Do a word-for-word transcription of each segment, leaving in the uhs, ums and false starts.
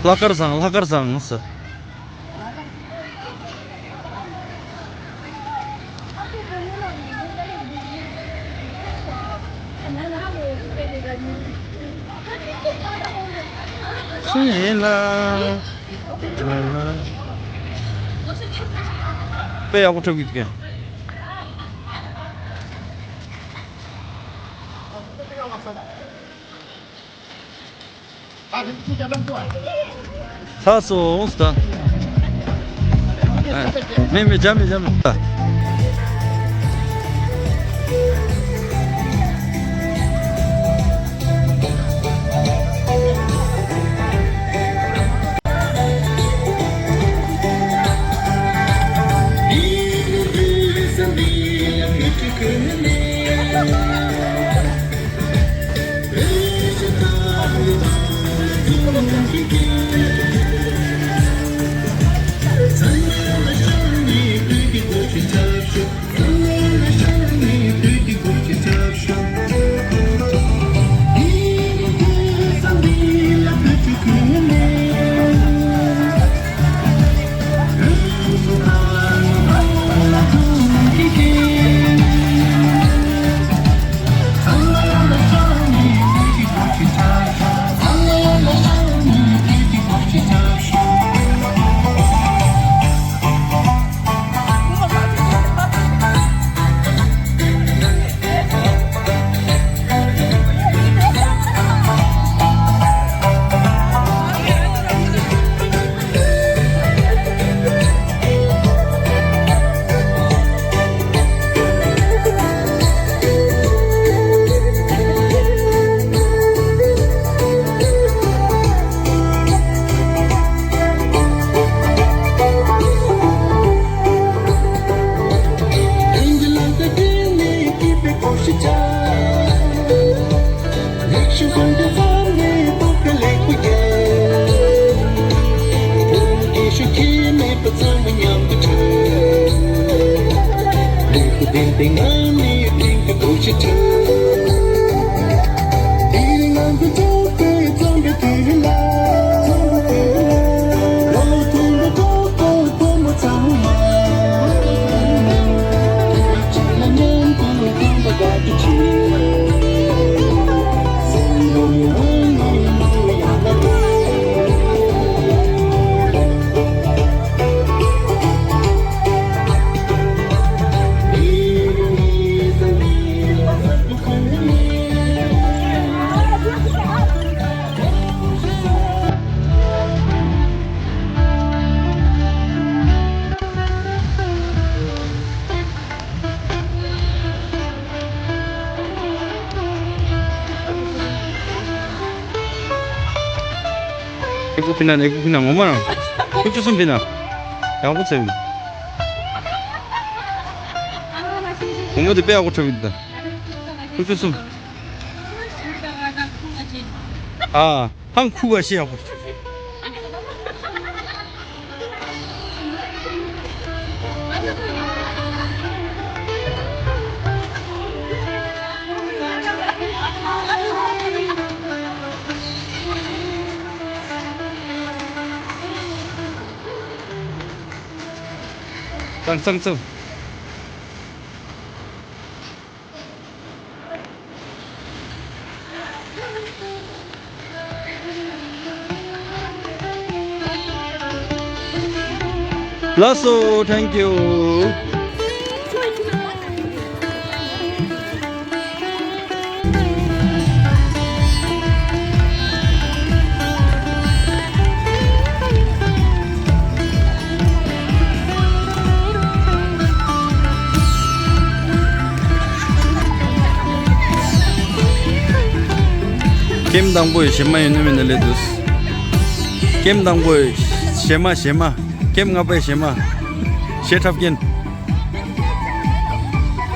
ལྷག་དཀར་བཟང་། ལྷག་དཀར་བཟང་ཟེར། དཔེ་ཡག་པོ་འཁྲབ་གི་འདུག་གས། ཚར་སོང་ད། མེད་མེད། རྒྱ་མེད། རྒྱ་མེད། ཨེ་ཀུ་ཕི་ན། ཨེ་ཀུ་ཕི་ན། ངོ་མ་རང་ཁུ་ཆུ་སུམ་ཕི་ན། ཡག་པོ་ཚེ་བི། ངོ་མ་དེ་དཔེ་ཡག་པོ་འཁྲབ་ཡོད་ད། ཁུ་ཆུ་སུམ། ཨ། ཧང་ཁུ་བ་ཤེས་ཡག་པོ། ཙང་ཙང་ཙང་། ལགས་སོ། Thank you། ཀེམ་དང་པོ་ཡི་གཞས་མ་ཡིན་ནི་མིན་ནི་ལས་འདུག་ཀེམ་དང་པོ་ཡི་གཞས་མ། གཞས་མ། ཀེམ་ལྔ་པའི་གཞས་མ། གཞས་འཁྲབ་མཁན།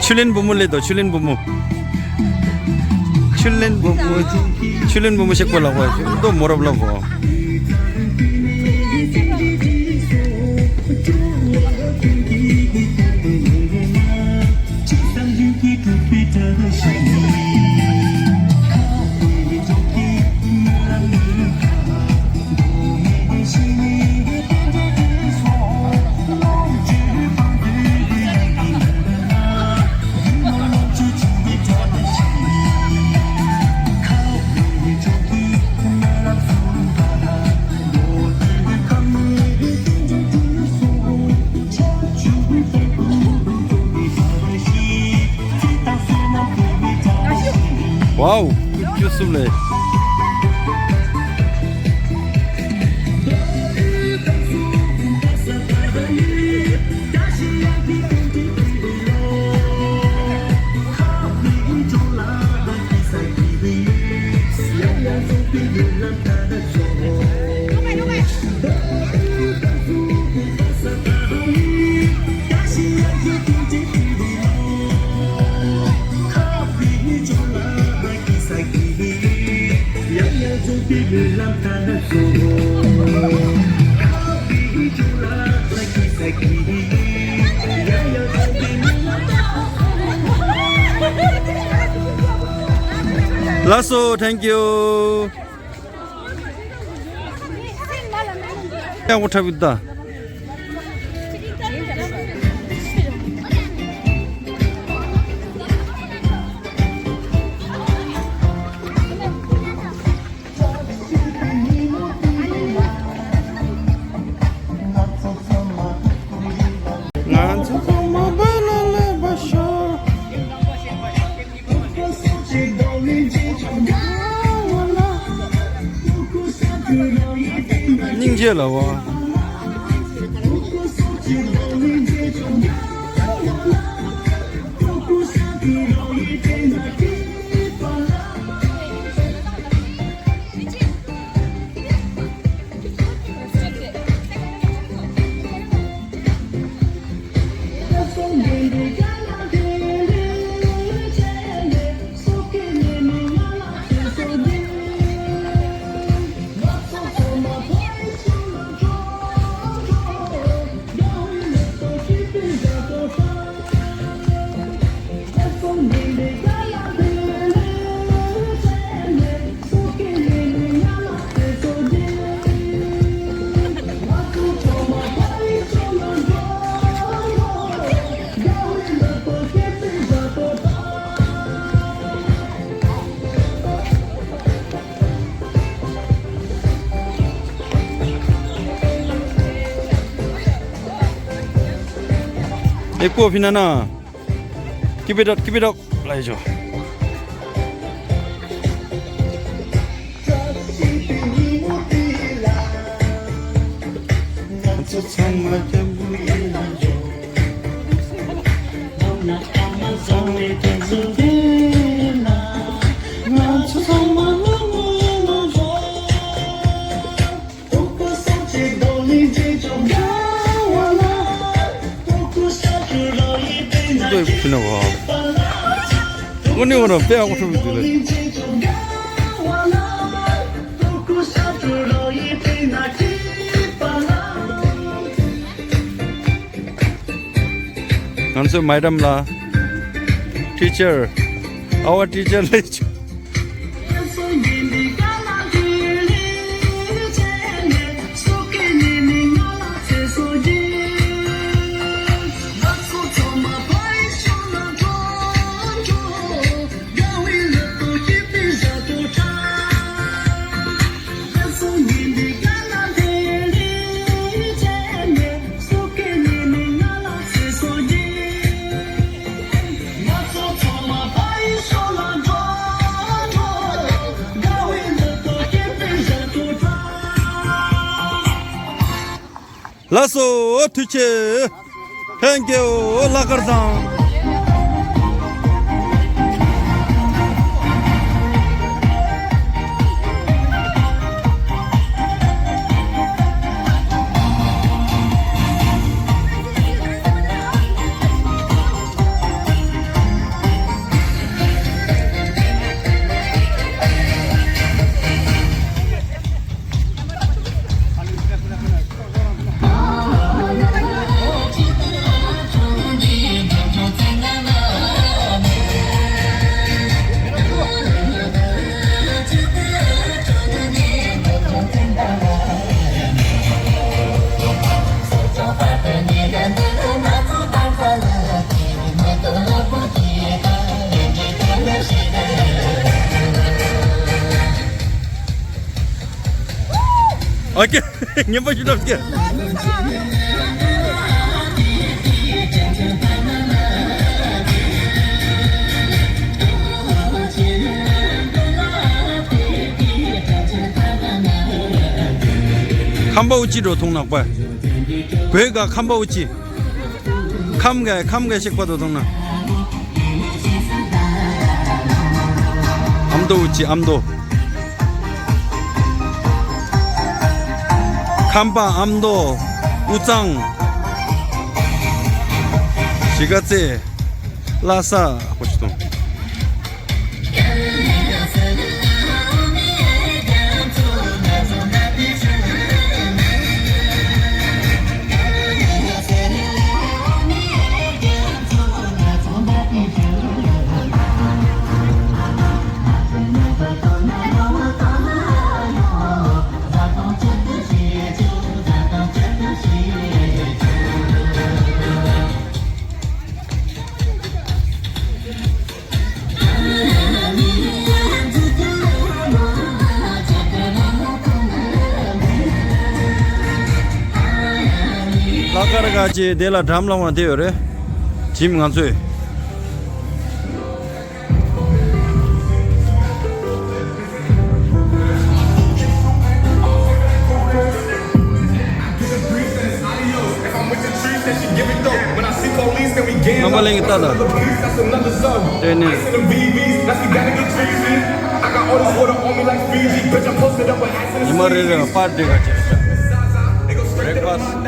ཆུ་ལེན་བུ་མོ་སླེབས་འདུག་ཆུ་ལེན་བུ་མོ། ཆུ་ལེན་བུ་མོ། ཆུ་ལེན་བུ་མོ་ཞིག་པོ་ལགས་པ། ཏོ་མོ་རབ་ལགས་པ། ཨའོ། བཅུ་གསུམ་ལས། ལགས་སོ། Thank you. ཡག་པོ་འཁྲབ་ཡོད་ད། ང་ཚོ་ཚང་མ་བ་ལ་ལ་བ་ཤོག་སྙིང་རྗེ་ལ་བ། ཨེ་ཀོ་ཕི་ན་ན། Keep it up, keep it up. ལ་ཡོད་ཆོག་ང་ཚོ་ཚང་མ་སྐྱབས་མགོན་ཡིན་ལ་འཇོག་ང་ཚོ་ཚང་མ་ལ་ངོ་ཡིན་ལ་འཇོག་ཏུ་ཕི་ན་བ། ཨོ་ནི་འོ་ན་དཔེ་ཨོ་ཁྲོ་བི་དུ་ལ། ང་ཚོའི་མེ་ཌམ་ལ། Teacher, our teacher ལ། ལགས་སོ། ཐུགས་རྗེ་ཆེ། Thank you. ལག་དཀར་བཟང་། ཨོ་ཀེ། ངན་པ་ཞུ་རོགས་ཀྱིས། ཁམ་པའུ་ཅི་འགྲོ་ཐུང་ནག་པ། བོད་ག་ཁམ་པའུ་ཅི། ཁམ་ག་ཁམ་ག་ཤེག་པ་དོ་ཐུང་ན། ཨམ་དོ་ཨུ་ཅི་ཨམ་དོ། ཁམ་པ་ཨམ་དོ། ཨུ་ཙང་། ཞི་ག་ཙེ། ལྷ་ས་ཧོ་ཤི་ཏོང་། ལྷག་དཀར་ག་ཅེ་དེ་ལ་འགྲམ་ལངས་བ་དེ་ཡོད་རེད། ཇིམ་ང་ཚོས། རྣམ་པ་ལྷན་རྒྱས་ལྟ་དང་། དེ་ནས། ཉི་མ་རེ་རེ་ལ་པར་འདྲི་ག་ཅེ་རེད་ཤག Breakfast།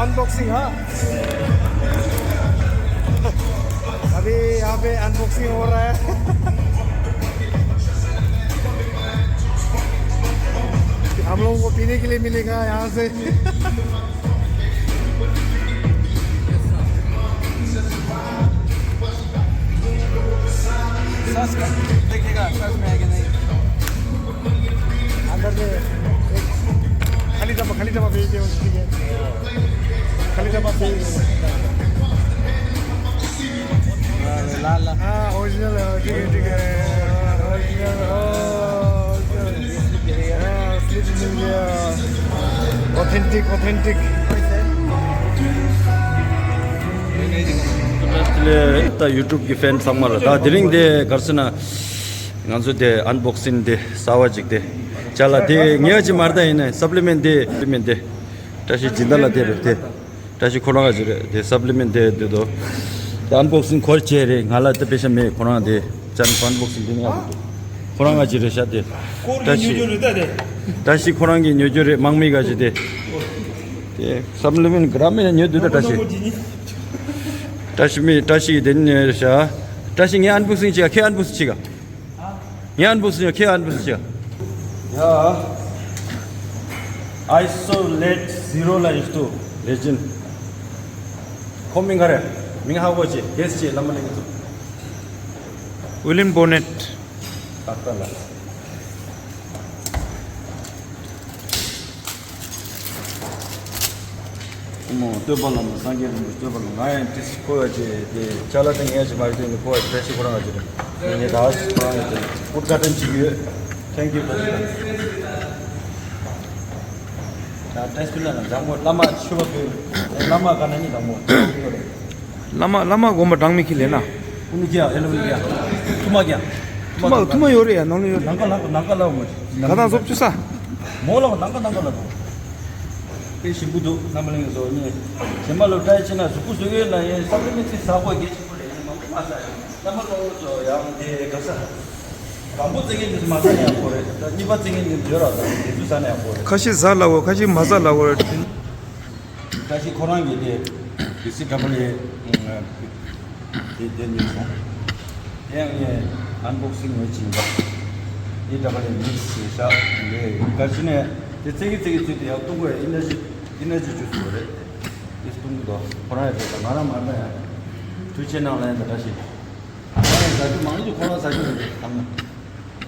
unboxing, हाँ। अभी यहाँ पे अनबॉक्सिंग हो रहा है। हम लोगों को पीने के लिए मिलेगा यहाँ से। सच में देखिएगा, सच में है कि नहीं। अंदर में एक खाली डब्बा, खाली डब्बा भेज दिया उसके लिए। खाली डब्बा भेज दिया। ला, ला। हाँ, ओरिजिनल है, ठीक है, ठीक है। ओरिजिनल, हाँ, ओरिजिनल। हाँ, स्लिप मिल गया। Authentic, authentic. ད་ཡུ་ཊུབ་གི་ཕེན་ཚང་མ་ལ་ད་དེ་རིང་དེ་ག་རེ་ཟེར་ན། ང་ཚོ་དེ་ཨན་བོག་སིང་དེ་གསར་པ་ཅིག་དེ་བྱས་ལ་དེ་ངས་ཅིག་མར་ད་ཡིན་ན་སབ་ལི་མེན་དེ་སབ་ལི་མེན་དེ་བཀྲ་ཤིས་སྦྱིན་བདག་ལ་དེ་རེད་དེ། བཀྲ་ཤིས་ཁོ་རང་ག་ཅིག་རེད་དེ་སབ་ལི་མེན་དེ་དེ་དོ། དེ་ཨན་བོག་སིང་ཁོར་བྱས་རེད། ང་ལ་དེ་པེ་ཤ་མེད། ཁོ་རང་དེ་ཅན་ཨན་བོག་སིང་དེ་ནས་ཨ་ཁོ་རང་ག་ཅིག་རེད་ཤག་དེ། བཀྲ་ཤིས་བཀྲ་ཤིས་ཁོ་རང་གི་ཉོ་རྒྱུ་རེད། དམག་མི་ག་ཅིག་དེ། དེ་སབ་ལི་མེན་གྲམ་མེན་ཉོས་འདུག་ད་བཀྲ་ཤིས། བཀྲ་ཤིས་མི་བཀྲ་ཤིས་དེ་ནས་ཤ། བཀྲ་ཤིས་ངས་ཨན་བུ་སིང་བྱེད་ཁྱེད་ཨན་བུ་སིང་བྱེད་ག་ངས་ཨན་བུ་སིང་ཁྱེད་ཨན་བུ་སིང་བྱེད་ག་ཡ། Isolate Zero ལ་ཡིན་ཏུ་རེ་ཅིན། ཁོ་མིང་ག་རེ། མིང་ཧ་གོ་ཅེ་གེས་ཅེ་ལ་མ་ལེན་གི་ཏུ། ཝི་ལིམ་བོ་ནེད། ཏག་ཏག་ལ། ཀུ་མོ་སྟོན་པ་ལ་མ་སངས་རྒྱས་རིན་པོ་ཆེ་སྟོན་པ་ལ་ང་ཡང་ཏིས་ཁོ་ཡ་ཅེ་དེ་ཅ་ལ་དེ་ངས་ཅེ་མ་རེད་དེ་ཁོ་ཡ་བཀྲ་ཤིས་ཁོ་རང་ཡ་ཅེ་རེད། ངས་ད་ཁོ་རང་ཡ་ཅེ་ཨུད་ག་ཏན་ཅིག་ཡོད། Thank you. ད་ཏེས་པི་ལ་ན་འཛམ་བུ་བླ་མ་ཆུ་བ་བུ་བླ་མ་ག་ན་ནི་འཛམ་བུ། བླ་མ་བླ་མ་དགོན་པ་གྲངས་མེད་ཁྱི་ལེ་ན། ཀུ་ནུ་ཀྱ་ཧེ་ལོ་ཀྱ། ཐུ་མ་ཀྱ། ཐུ་མ་ཐུ་མ་ཡོད་རེད་ཡ་ནང་ལ་ཡོད། ནང་ཀ་ལ་ནང་ཀ་ལ་མོ། ག་དང་བཟོ་བཅུ་ས། མོ་ལ་ནང་ཀ་ནང་ཀ་ལ་མོ། དེ་ཞིམ་པོ་འདུག་རྣམ་པ་གླིང་བཟོ་ནི། ཞེ་མ་ལོ་ཏྲའི་ཕྱི་ན་གཟུགས་པོ་བཟོ་ཡོད་ན་ཡིན་བསམ་བློ་མི་ཚེ་ཟ་གོ་གེ་ཞིམ་པོ་རེད་ཡིན་མང་པོ་མ་ཟ་ཡོད། རྣམ་པ་གླིང་བཟོ་ཡང་དེ་ག་ས། དང་པོ་རྩེ་མཁན་དེ་མ་ཟ་ན་ཡག་པོ་རེད། ད་གཉིས་པ་རྩེ་མཁན་དེ་བརྗོད་ར་ད་དེ་ཚོ་ཟ་ན་ཡག་པོ་རེད། ཁ་ཤས་ཟ་སླ་བོ་ཁ་ཤས་མ་ཟ་སླ་བོ་རེད། བཀྲ་ཤིས་ཁོ་རང་གིས་དེ་བི་སི་ཌབ་ལི་ཨེ་དེ་དེ་ཉོས་སོང་། དེ་ཡང་ངས་ཨན་བོག་སིང་ངོས་ཕྱིན་པ། ཨེ་ཌབ་ལི་ཨེ་མིག་སི་ཞེས་བྱ་རེད། ག་ཅི་ནས་དེ་རྩེ་གི་རྩེ་གི་ཚུལ་དེ་ཡང་བཏུང་དགོས། ཨི་ན་ཇི་ཨི་ན་ཇི་ཇུས་རེད། དེ་བཏུང་གི་འདུག་ཁོ་རང་ཡང་དེ་ང་རང་མ་རེད་ཡང་། ཐུགས་རྗེ་གནང་ལ་ཡང་དེ་འདྲ་ཞིག་ཁོ་རང་ཟ་རྒྱུ་མང་རྒྱུ་ཁོ་རང་ཟ་རྒྱུ་རེད་དམ།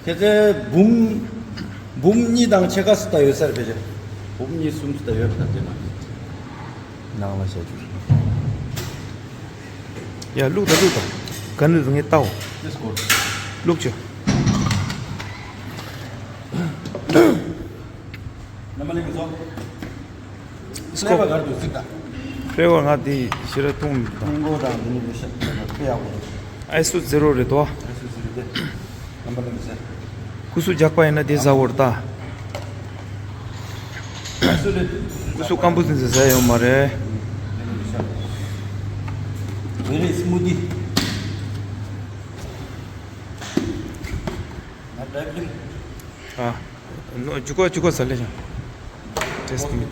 ཁྱེད་ཚོའི་འབུམ་འབུམ་གཉིས་དང་ཕྱེད་ཀ་སུ་ལྟ་ཡོད་ས་རེད་པས། འབུམ་གཉིས་གསུམ་སུ་ལྟ་ཡོད་པ་དང་དེ་ན་ནང་ལ་བཞག་རྒྱུ་རེད། ཡ་བླུག་ད་བླུག་ད། ག་ནས་ངས་ལྟའོ། Let's go. བླུག་ཆོ། རྣམ་པ་ལེགས་སོ། ཕི་ལེ་བར་ག་རེ་འདུག་གཟིགས་དང་། ཕི་ལེ་བར་ང་དེ་ཞེ་དྲག་མཐོང་མི་འདུག་མིང་གོ་དང་དེ་ནི་ལས་ཤ་དཔེ་ཡག་པོ་འདུག་ཨའི་སི་ཛི་རོ་རེད་དོ། ཨའི་སི་ཛི་རོ་དེ། རྣམ་པ་ལེགས་སེ། སྐུ་གཟུགས་རྒྱགས་པ་ཡིན་ན་དེ་ཟ་བོར་ད། ཨའི་སི་ཛི་རོ་རེད། སྐུ་གཟུགས་སྐམ་པོ་ཟིན་ཟེར་ཟ་ཡོད་མ་རེད། དེ་ནི་ལས་ཤ། Very smoothie. ང་ཌ་རའི་བི་ལིང་། ཨ། ནོ་ཇུ་ཀོ་ཇུ་ཀོ་ཟ་ལེ་ཅང་། ཏེས་མི།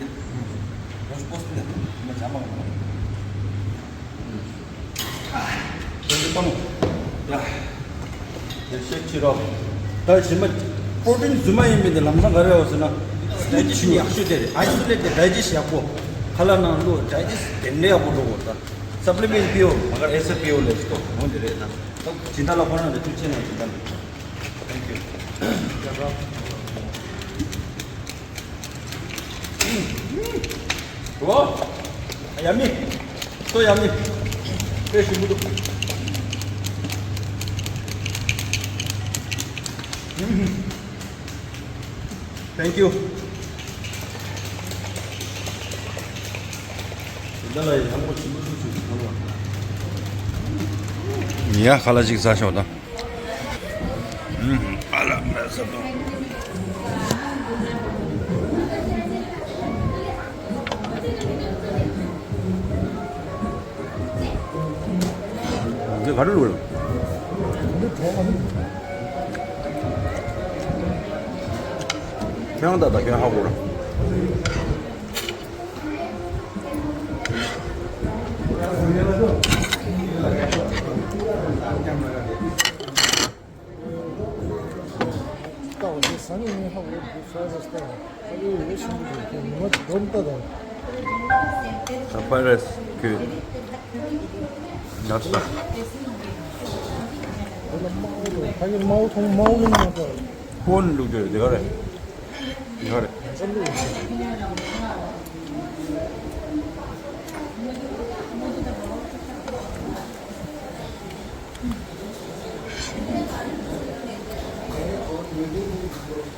ད་ཞིམ་མ། པྲོ་ཊིན་རྫུན་མ་ཡིན་མིན་དེ་ལམ་སང་ག་རེ་ཡོད་ཟེར་ན། སྨུ་ཏི་ཞིམ་ཡག་ཤོས་དེ་རེད། ཨའི་སོ་ལེ་ཊི་དེ་ཌའི་ཇེ་སི་ཊི་ཡག་པོ། ཁ་ལག་ནང་བླུགས་ཌའི་ཇེ་སི་ཊི་དེ་འདྲ་ཡག་པོ་འགྲོ་གོ་ད། སབ་ལི་མེན་ཊི་པིའོ་མ་གར་ཨེ་སི་པིའོ་ལེ་སི་ཏོ་མོ་དེ་རེད་ན། ད་སྦྱིན་བདག་ལ་ཁོ་རང་ལ་ཐུགས་རྗེ་ཆེ་གནང་། སྦྱིན་བདག་ལ། Thank you. ཨོ། ཡ་མི། སོ་ཡ་མི། དཔེ་ཞིམ་པོ་འདུག Thank you. འདི་ལ་ཡང་པོ་ཆེན་པོ་ཞིག་ཞིག་ཐོན་ལ། ཡ་ཁ་ལག་ཅིག་ཟ་ཤོག་དང་། ཨ་ལ་མ་ཟ་དང་། འདི་ག་རེ་རེད། ཁྱེད་རང་ད་ལྟ་ཁྱོད་ཧ་གོ་ར། ད་པ་རེས་ཁོས་ལབ་ས། ཀོན་བླུགས་རྒྱུ་རེད་དེ་ག་རེད། དེ་ག་རེད།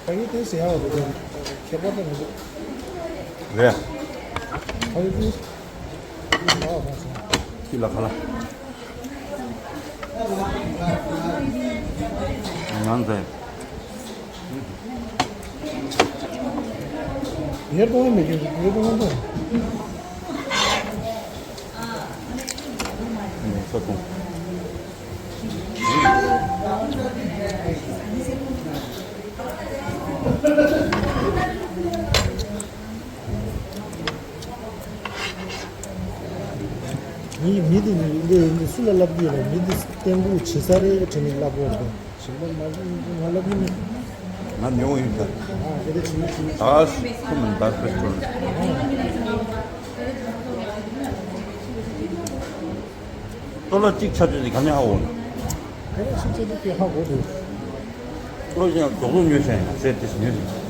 ད་ཡིན་དེ་ཟེར་ཡག་རེད། ཁྱད་པར་དེ་མི་འདུག་རེད། ད་ཡིན་དེ། ཁྱི་ལ་ཁ་ལ། ང་ཚོས། ཡར་གཏོང་མི་དགོས། ཡར་གཏོང་མི་དགོས། ས་ཁོངས། ངའི་མི་དེ་འདི་འདི་སུ་ལ་ལབ་ཀྱི་ཡོད་ལ། མི་དེ་བསྟན་པོ་བྱེད་ས་རེད་དྲན་ནས་ལབ་དགོས་རེད། གཞན་པ་མ་ང་ལབ་ཀྱི་མེད། ང་ཉོ་ཡིན་ད། ཨ་དེ་འདྲ་བྱེད་མི་བྱེད་མི་ད། ཁོ་མིན་ད་པེ་ཊོལ། ཏོ་ལ་གཅིག་ཆ་བཅོས་དེ་ག་ནས་ཧ་གོ་ན། ཁ་ཡ་ཤི་ཅེ་དེ་ཧ་གོ་འདུག་ལོ་ཞིག་རྡོག་རྡོག་ཉོས་ཤག་ཡང་ཟས་དེ་ཉོས་ཤག་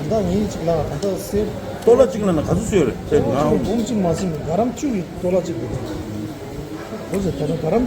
ད་ལྟ་ངས་ཅིག་ལ་ད་ལྟ་སེར། ཏོ་ལ་གཅིག་ལ་ན་ག་ཚོད་ཟོས་རེད་ཟས་ང་ཧ་གོ་འབུམ་གཅིག་མ་ཟིན་པའི་ག་རམ་བཅུ་གི་ཏོ་ལ་གཅིག་རེད། འོ་ཟེར་ད་ལྟ་ག་རམ་